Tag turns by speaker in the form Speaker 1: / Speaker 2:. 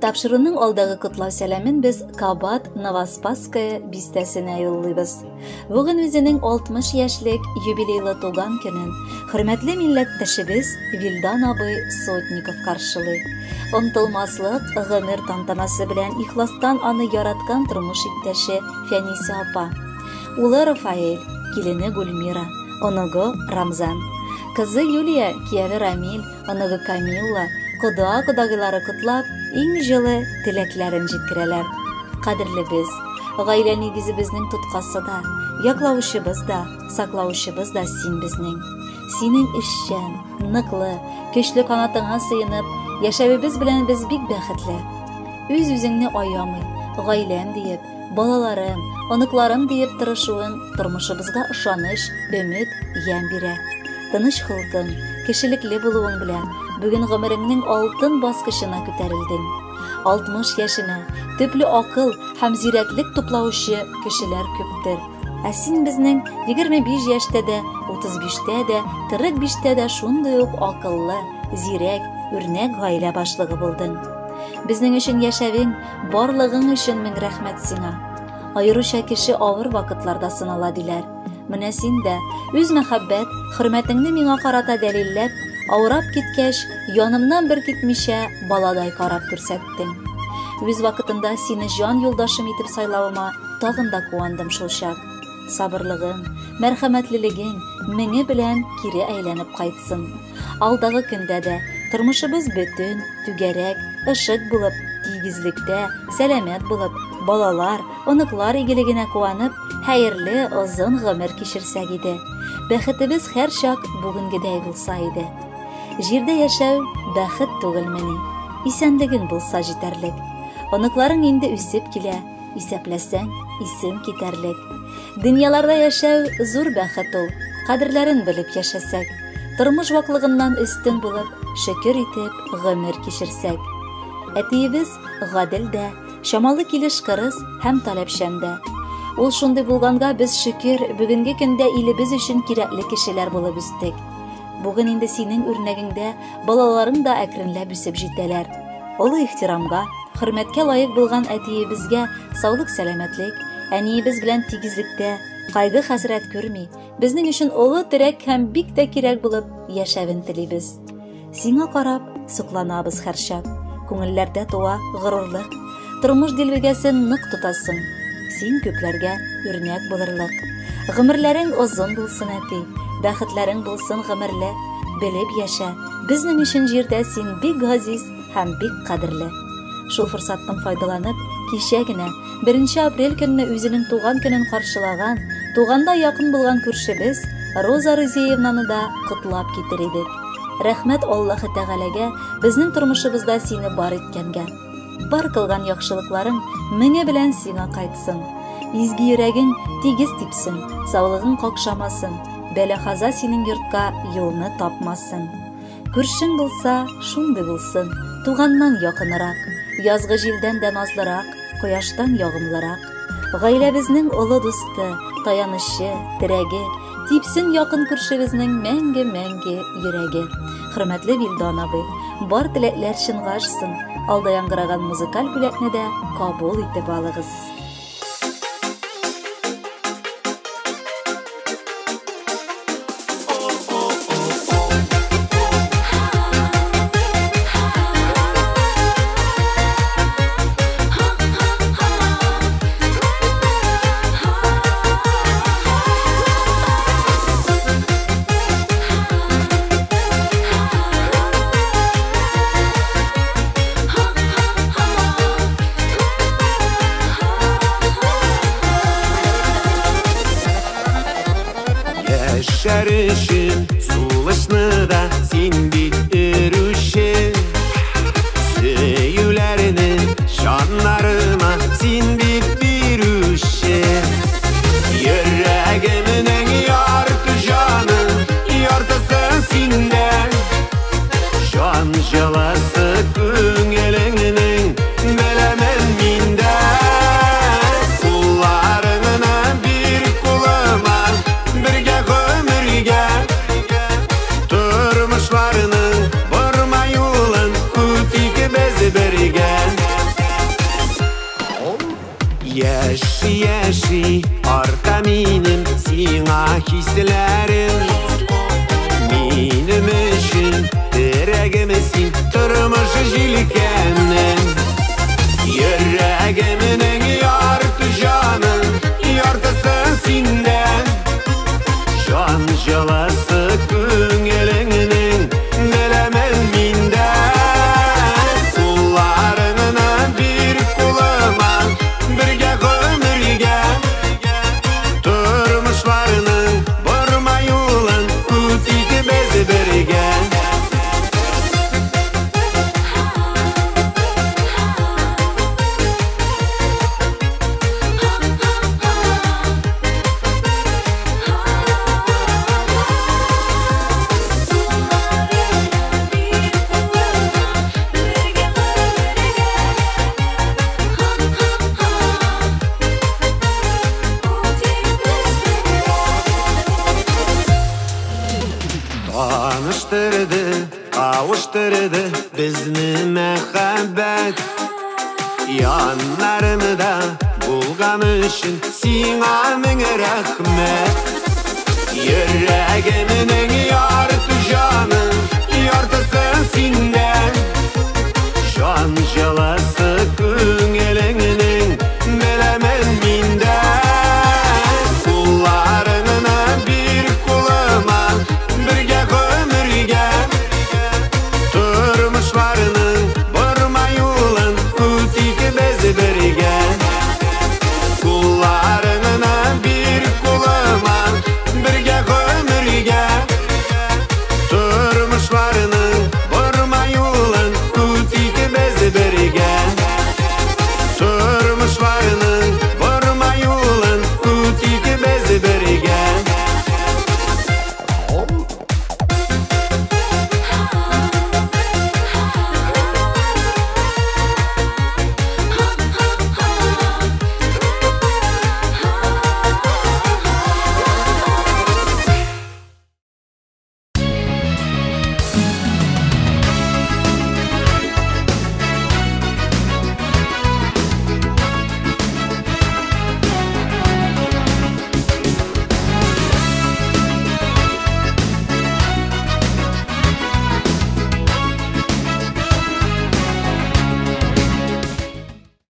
Speaker 1: Тапшыруның алдагы котлау сәламен без кабат Новоспасская бистәсенә юллыйбыз. Бүген үзенең 60 яшьлек юбилейлы туган көнен хөрмәтле милләттәшебез Вилдан абый Сотников каршылый. Онтылмаслык гомер тантанасы белән ихластан аны яраткан тормыш иптәше Фәнисә апа, улы Рафаэль, килене Гульмира, оныгы Рамзан, кызы Юлия, кияве Рамиль, оныгы Камилла, кода-кодагыйлары котлап, иң җылы теләкләрен җиткерәләр. Кадерлебез, гаилә нигезебезнең тоткасы да, яклаучыбыз да, саклаучыбыз да син безнең. Синең эшчән, ныклы, көчле канатыңа сыенып, яшәвебез белән без бик бәхетле. Үз-үзеңне аямый, гаиләм диеп, балаларым, оныкларым диеп тырышуың тормышыбызга ышаныч, өмет, ямь бирә. Тыныч холкың, кешелекле булуың белән бүген гомереңнең алтын баскычына күтәрелдең. 60 яшенә төпле акыл һәм зирәклек туплаучы кешеләр күптер. Ә син безнең 25 яшьтә дә, 35тә дә, 45тә дә шундый ук акыллы, зирәк, үрнәк гаилә башлыгы булдың. Безнең өчен яшәвең, барлыгың өчен мең рәхмәт сиңа. Аеруча кеше авыр вакытларда сынала диләр. Менә син дә үз мәхәббәт, хөрмәтеңне миңа карата дәлилләп, авырап киткәч, янымнан бер китмичә баладай карап күрсәттең. Үз вакытында сине җан юлдашым итеп сайлавыма тагын да куандым шул чак. Сабырлыгың, мәрхәмәтлелегең меңе белән кире әйләнеп кайтсын. Алдагы көндә дә тормышыбыз бөтен, түгәрәк, ышык булып, тигезлектә, сәламәт булып, балалар, оныклар игелегенә куанып, хәерле, озын гомер кичерсәк иде. Бәхетебез һәрчак бүгенгедәй булса иде. Җирдә яшәү бәхет түгелмени? Исәнлегең булса җитәрлек. Оныкларың инде үсеп килә, исәпләсәң, исең китәрлек. Дөньяларда яшәү зур бәхет ул, кадерләрен белеп яшәсәк. Тормыш ваклыгыннан өстен булып, шөкер итеп гомер кичерсәк. Әтиебез гадел дә, чамалы килеш кырыс һәм таләпчән дә. Ул шундый булганга без шөкер, бүгенге көндә илебез өчен кирәкле кешеләр булып үстек. Бүген инде синең үрнәгеңдә балаларың да әкренләп үсеп җитәләр. Олы ихтирамга, хөрмәткә лаек булган әтиебезгә саулык-сәламәтлек, әниебез белән тигезлектә, кайгы-хәсрәт күрми, безнең өчен олы терәк һәм бик тә кирәк булып яшәвен телибез. Сиңа карап сокланабыз һәрчак. Күңелләрдә туа горурлык. Тормыш дилбегәсен нык тотасың. Син күпләргә үрнәк булырлык. Гомерләрең озын булсын, әти. Бәхетләрең булсын гомерле. Белеп яшә. Безнең өчен җирдә син бик газиз һәм бик кадерле. Шул форсаттан файдаланып, кичә генә, 1 апрель көнне үзенең туган көнен каршылаган, туганда якын булган күршебез Роза Рызеевнаны да котлап китер идек. Рәхмәт Аллаһы Тәгаләгә безнең тормышыбызда сине бар иткәнгә. Бар кылган яхшылыкларың меңе белән сиңа кайтсын. Изге йөрәгең тигез типсен, саулыгың какшамасын, бәла-каза синең йортка юлны тапмасын. Күршең булса, шундый булсын, туганнан якынрак, язгы җилдән дә назлырак, кояштан ягымлырак. Гаиләбезнең олы дусты, таянычы, терәге, типсен якын күршебезнең мәңге-мәңге йөрәге. Хөрмәтле Вилдан абый, бар теләкләр чынга ашсын, алда яңгыраган музыкаль бүләкне дә кабул итеп алыгыз.
Speaker 2: Яшәр өчен сулышны да син бит өрүче. Сөюләрне җаннарыма син бит бирүче. Йөрәгемнең ярты җаны, яртысы синдә. Җан җылысы күңелеңнең беләмен миндә. Кулларыңны бир кулыма, бергә гомергә. Тормышларның борма юлын үтик без бергә. Яши-яши арта минем сиңа хисләрем. Минем өчен терәгем син, тормыш җилкәнем. Йөрәгемнең ярты җаны, яртысы синдә. Җан җылысы күңелеңнең беләмен миндә. Кулларыңны бир кулыма, бергә гомергә. Тормышларның борма юлын үтик без бергә. Таныштырды, кавыштырды безне мәхәббәт. Яннарымда булган өчен сиңа мең рәхмәт.